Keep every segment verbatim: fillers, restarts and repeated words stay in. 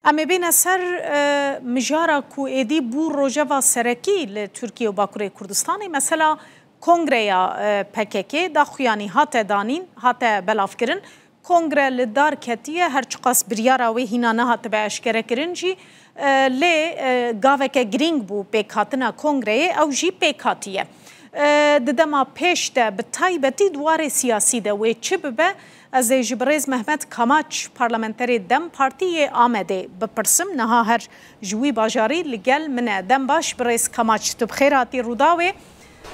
Em ê bêne ser, e, mijara ku êdî bû rojeva serekî li Tirkiye û Bakurê Kurdistanê. Mesela Kongreya, e, P K K daxuyanî hate danîn, hate belavkirin. Kongre li dar ketiye, her çiqas biryara wê hîna nehatibe eşkerekirin jî, e, lê, e, gaveke girîng bû pêkhatina kongreyê, ew jî pêk hatiye. E, di dema pêş de, bi taybetî di warê siyasî de wê çi bibe, ez ê ji birêz Mehmet Kamaç, parlamenterê dem Partî yê Amedê, bipirsim. Niha her ji wî bajarî li gel min e. Dem baş birêz Kamaç, tu bi xêr hatî Rûdawê.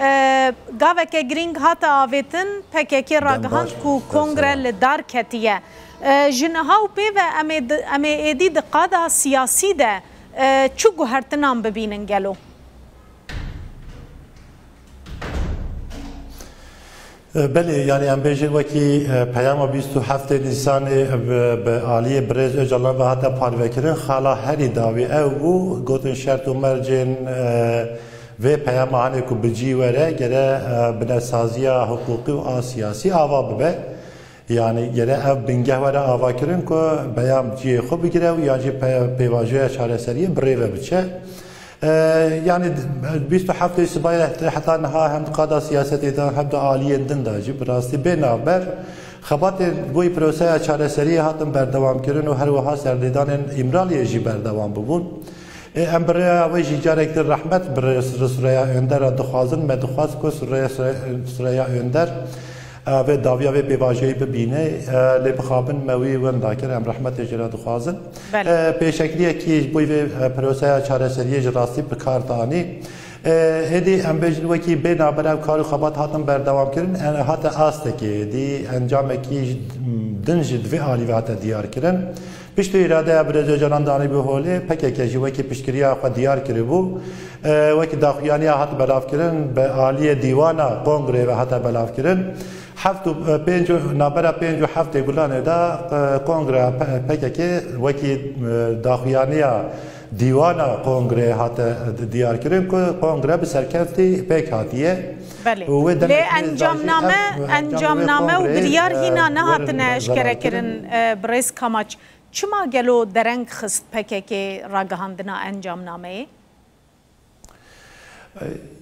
E, gaveke girîng hate avêtin, P K K ragihand ku kongre li dar ketiye. E, ji niha û pê ve em ê di, em ê êdî di qada siyasî de, e, çi guhertinan bibînin gelo? E, belê, yani em bêjin wekî, e, peyama bîst û heftê Nîsanê bi, bi aliyê birêz Ocalan ve hate parvekirin, xala herî dawî ew bû, gotin şert û mercên, e, vê peyama hanê ku bi cî were, gere, e, binesaziya hiqûqî û a siyasî ava bibe. Yani gere ev bingeh were avakirin ku peyam cihê xwe bigire û yan jî pe-, pêvajoya çareseriyê bi rê ve biçe. E, yani bîst û heftê Sibayê heta niha hem di qada siyasetê de hem de aliyên din de jî bi rastî bê navber xebatên bo proseya çareseriyê hatin berdewamkirin û her wiha serdêdanên Îmraliyê jî berdewam bibûn. Ê, em bi rêya wê jî carek din rehmet bi rê-, Sureya Önder re dixwazin. Me dixwaz ku Sureya, Sureya Önder, e, vê dawiya vê pêvajoyê bibîne, e, lê mixabin me wî wenda kir. Em rehmetê jê re dixwazin. Belê. E, pêşekiriyekî ji bo vê, e, proseya çareseriyê ji rastî bi kar danî. E, êdî em bêjin wekî bê navber ev kar û xebat hatin berdewam kirin, e, hate astekê, êdî encamekî ji, din jî di vê alî ve hate diyar kirin. Piştî îradeya Birêz Ocalan danîbû holê, P K K jî wekî piştgiriya xwe diyar kiribû. E, wekî daxuyaniya hat belavkirin, bi aliyê dîwana kongreyê ve hate belavkirin. Heft û, e, pênc û, navbera pênc û heftê Gulanê de, e, kongreya P-, P K K wekî, e, daxuyaniya dîwana kongreyê hate diyarkirin ku kongre bi serkeftî pêk hatiye. Belê. Û wê Lê demekî encamname, zayî ev encamname û biryar hîna nehatine eşkerekirin, e, birêz Kamaç. Çima gelo dereng xist P K K ragihandina encamnameyê?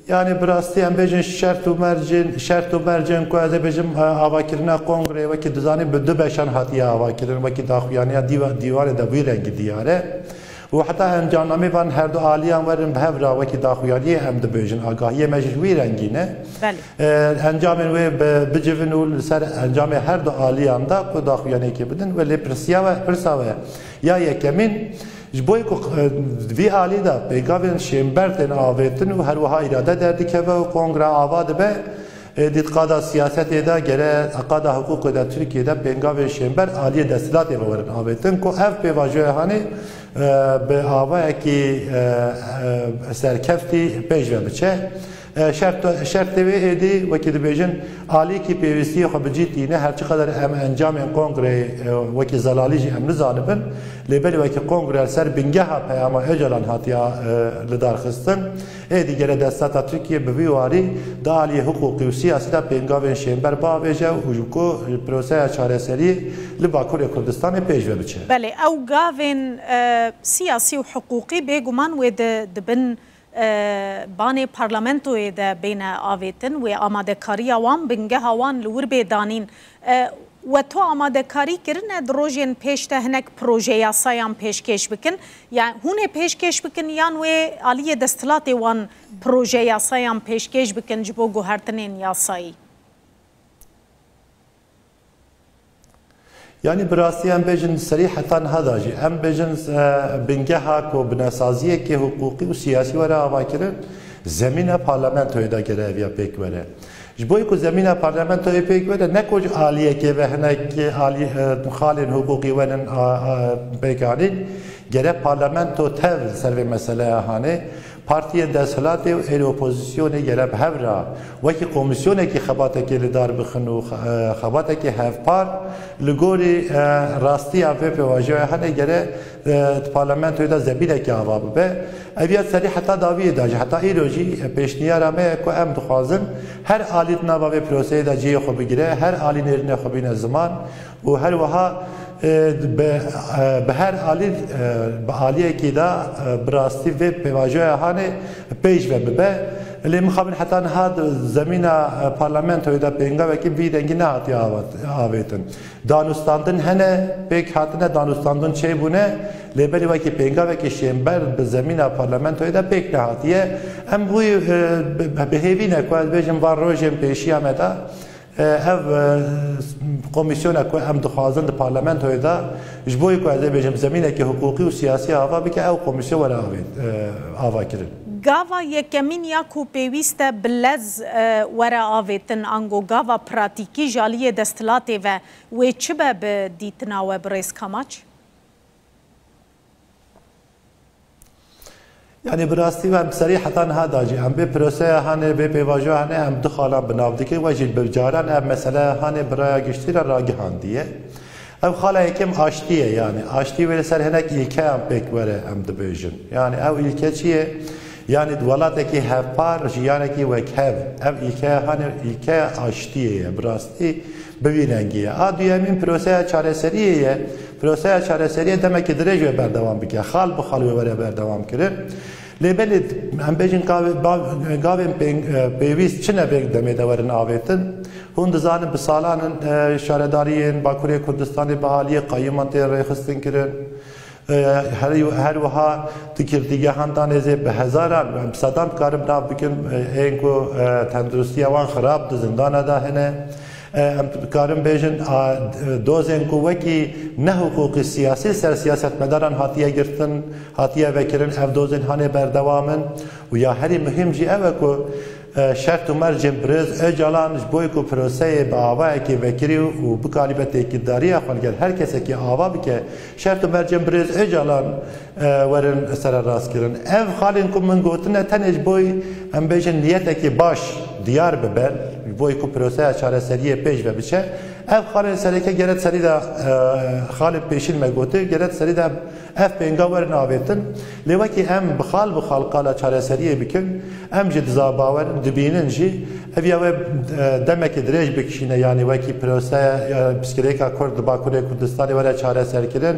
Yani bi rastî em bêjin şert û mercên, şert û mercên ku ez ê bêjim, e, avakirina kongreyê wekî dizanî bi du beşan hatiye avakirin, wekî daxuyaniya dîwa-, dîwarê de wî rengî diyar e. Û heta encamnamê van her du aliyan werin bi hev re wekî daxuyaniyê em dibêjin. Agahiyê me jî ji wî rengî ne. Belê. E, encamên wê bi-, bicivin û li ser encamê her du aliyan de ku daxuyaniyekê bidin. Wê lê pirsiya we, pirsa we ya yekemîn, ji bo ku, e, vî alî de pêngavên şênber tên avêtin û her wiha îrade derdikeve û kongre ava dibe, e, di qada siyasetê de gere qada hiqûqê de Tirkiye de pêngavên şênber aliyê desthilatê ve werin avêtin ku ev pêvajoya hanê, e, bi avayekî, e, e, serkeftî pêş ve biçe. E, şert, şertê wê êdî, wekî dibêjin, alîkî pêwîstiyê xwe bi cî tîne, her çiqeder em encamên kongreyê, e, wekî zelalî jî em nizanibin, lê belê wekî kongre li ser bingeha peyama Ocalan hatiya, e, lidarxistin. Êdî gere destata Tirkiye bi vî warî di aliyê hiqûqî û siyasî de pêngavên şênber biavêje û ji ku proseya çareseriyê li Bakurê Kurdistanê pêş ve biçe. Belê, ew gavên, e, siyasî û hiqûqî bêguman wê di, dibin e, banê parlamentoyê de bêne avêtin, wê amadekariya wan, bingeha wan li wir bê danîn. E, we to amadekarî kirine di rojên pêş de hinek projeyasayan pêşkêş bikin? Yani hûn ê pêşkêş bikin yan wê aliyê desthilatê wan projeyasayan pêşkêş bikin ji bo guhertinên yasayî? Yanî bi rastî em bêjin serî heta niha de jî, em bêjin, e, bingeha ku binesaziyekê hiqûqî û siyasî were avakirin, zemîna parlamentoyê de gere eviya pêk were. Ji bo ku zemîna parlamentoyê pêk were, ne ku ji aliyekê ve hinek alî, e, xalên hiqûqî werin, a, a, pêk anîn, gere parlamento tev ser vê meseleya hanê. Partiyên desthilatê û êrî opozîsyonê gere bi hev re wekî komîsyonekî xebatekê li dar bixin û xe-, e, xebatekê hevpar li gorî, e, rastiya vê pêvajoya hene gere, e, di parlamentoyê de zemînekê ava bibe. Ev ya serî heta dawiyê de jî, heta îro jî, e, pêşniyara me ye ku em dixwazin her alî di nava vê proseyê de cihê xwe bigire, her alî nêrînê xwe bîne ziman û her wiha E, bi, e, bi her alî, e, bi aliyekî de, e, bi rastî vê pêvajoya hanê pêş ve bibe. Lê mixabin heta niha di zemîna, e, parlamentoyê de pêngavekî vî rengî nehatiye avat-, avêtin. Danûstandin hene, pêk hatine danûstandin çêbûne, lê belê wekî pêngavekî şênber bi zemîna parlamentoyê de pêk nehatiye. Em wî, e, bi, bi hêvî ne ku ez bêjim van rojên pêşiya me de, e, ev, e, komîsyona ku em dixwazin di parlamentoyê de ji bo ku ez ê bêjim zemînekî hiqûqî û siyasî ava bike, ew komîsyon were avê-, e, ava kirin. Gava yekemîn ya ku pêwîst e bi lez, e, were avêtin, ango gava pratîkî ji aliyê desthilatê ve wê çi be bi dîtina we birêz Kamaç? Yanî bi rastî em serî heta niha da jî em vê proseya hanê, vê pêvajoya hanê em du xalan bi nav dikin. We jî bi caran ev meseleya hanê bi raya giştî re ragihandiye. Ev xala yekem aştî ye, yanî aştî wê li ser hinek îlkeyan pêk were em dibêjin. Yanî ew îlke çi ye? Yanî di welatekî hevpar, jiyanekî wekhev. Ev îlkeya hanê îlkeya aştiyê ye, bi rastî bi vî rengî ye. A duyemîn proseya çareseriyê ye. Proseya çareseriyê demekî dirêj wê berdewam bike. Xal bi xal wê were berdewam kirin. Lê belê em bêjin gavê-, ba-, gavên pêng-, e, pêwîst çi ne vê demê de werin avêtin. Hûn dizanin bi salan in, e, şaredariyên Bakurê Kurdistanê bi aliyê qayûman tên rêxistin kirin. E, her, her wiha di girtîgehan danê zê bi hezaran, bi sedan dikarin bi nav bikin, e, ên ku, e, tenduristiya wan xirab di zindana de hene. E, em dikarin bêjin, a, dozên ku wekî nehiqûqî siyasî ser siyasetmedaran hatiye girtin, hatiye vekirin, ev dozên hanê berdewam in. Û ya herî muhîm jî ew e ku, e, şert û mercên birêz Ocalan ji bo ku proseyê bi avayekê vekirî û bikaribe têkildariya xwe li gel her kesekî ava bike, şert û mercên birêz Ocalan, e, werin sererast kirin. Ev xalên ku min gotine tenê ji bo, em bêjin, niyetekî baş diyar bibe, ji bo ku proseya çareseriyê pêş ve biçe. Ev xalên sereke gere serî de, e, xalên pêşîn me gotir, gere serî de ev pênga werin avêtin. Lê wekî em bi xal bi xal qala çareseriyê bikin, em jî diza bawerin, dibînin jî, ev ya we, e, demekê dirêj bikişîne, yanî wekî proseya, e, pirsgirêka Kurd di Bakurê Kurdistanê were çareserkirin,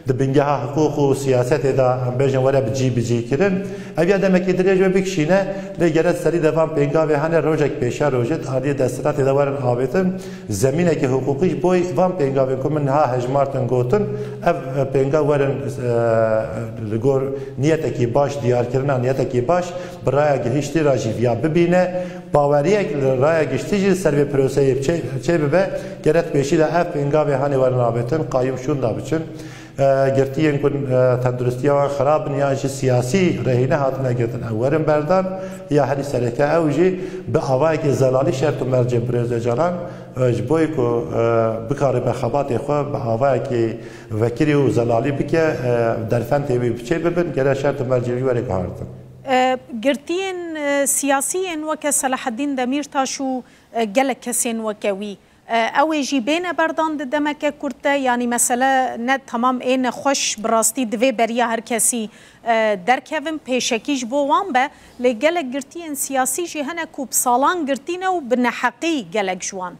di bingeha hiqûq û siyasetê de, em bêjin, were bi cî bi cî kirin. Ev ya demekî dirêj we bikişîne, lê gere serî de van pêngavê hene rojek pêşiya rojê di aliyê desthilatê de werin avêtin. Zemîneke hiqûqî ji bo van pêngavên ku min niha hejmartin gotin, ev, e, pênga werin, e, li gor niyetekî baş, diyarkirina niyetekî baş, bi raya gihiştî re jî viya bibîne. Baweriyek li raya giştî jî li ser vê proseyê çê, çê bibe, gere di pêşî de ev pêngavê hanê werin avêtin, qayûm şûnda biçin. E, girtiyên ku, e, tenduristiya wan xirab in yan jî siyasî rehîne hatine girtin, ew werin berdan, ya herî sereke ew jî bi avayekî zelalî şert û mercên birêz Ocalan, e, ji bo ku, e, bikaribe xebatê xwe bi avayekî vekirî û zelalî bike, e, derfentê wî biçê bibin, gere şert û mercên wî were guhartin. E, girtiyên, e, siyasî yên weke Selahaddîn Demîrtaş û, e, gelek kesên weke wî, E, ew ê jî bêne berdan di demeke kurt de, yanî mesele ne temam ê nexweş bi rastî divê beriya her kesî, e, derkevin, pêşekî ji bo wan be, lê gelek girtiyên siyasî jî hene ku bi salan girtî ne û bi neheqî gelek ji wan.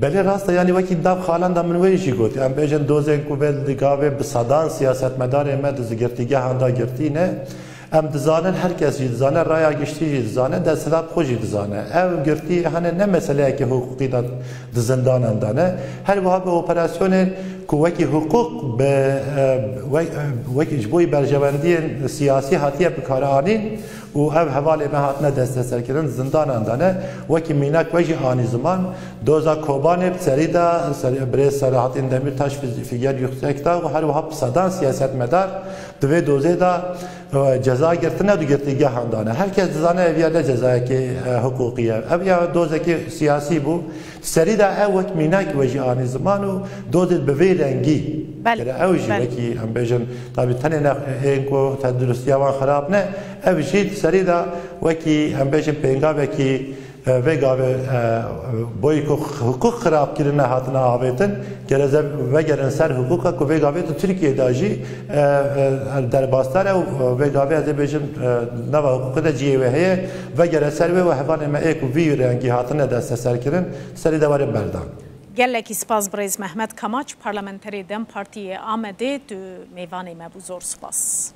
Belê rast e, yanî wekî nav xalan de min wê jî got. Em bêjin dozên ku belê di gavê bi sedan siyasetmedarê me di girtîgehan de girtî ne. Em dizanin, her kes jî dizane, raya giştî jî dizane, desthilat xwe jî dizane. Ev girtî hene ne meseleyeke hiqûqî de di zindanan de ne. Her wiha bi operasyonên ku wekî hiqûq bi, e, we-, e, wekî ji bo berjewendiyên siyasî hatiye bikaranîn, û ev hevalê me hatine desteserkirin, zindanan de ne. Wekî mînak we jî anî ziman, doza Kobanê bi serî de, ser-, birêz Selahattin Demirtaş Fî-, Fîgel Yüksekdağ û her wiha bi sedan siyasetmedar di vê dozê de, e, ceza girtine, di girtîgehan de ne. Her kes dizane ev ya ne cezayekî, e, hiqûqî ye. Ev ya dozekî siyasî bû. Serî de ew wek mînak we jî anî ziman û dozê bi vê rengî. Belê, Gere ew jî belê. Wekî em bêjin, tabî tenê ne ên ku tenduristiya wan xirab ne, ev jî serî de wekî em bêjin pêngavekî, Vê gavê, e, boyî ku hiqûq xirabkirine hatine avêtin, gere ze vegerin ser hiqûqa ku vê gavê di Tirkiyê de jî, e, e, derbasdar e û vê gavê ez ê bêjim, e, nava hiqûqê de cihê wê heye, vegere ser wê û hevalên me ê ku vî rengî hatine desteserkirin, serî de werin berdan. Gelekî spas birêz Mehmet Kamaç, parlamenterê dem Partiyê Amedê, tu mêvanê me bû, zor spas.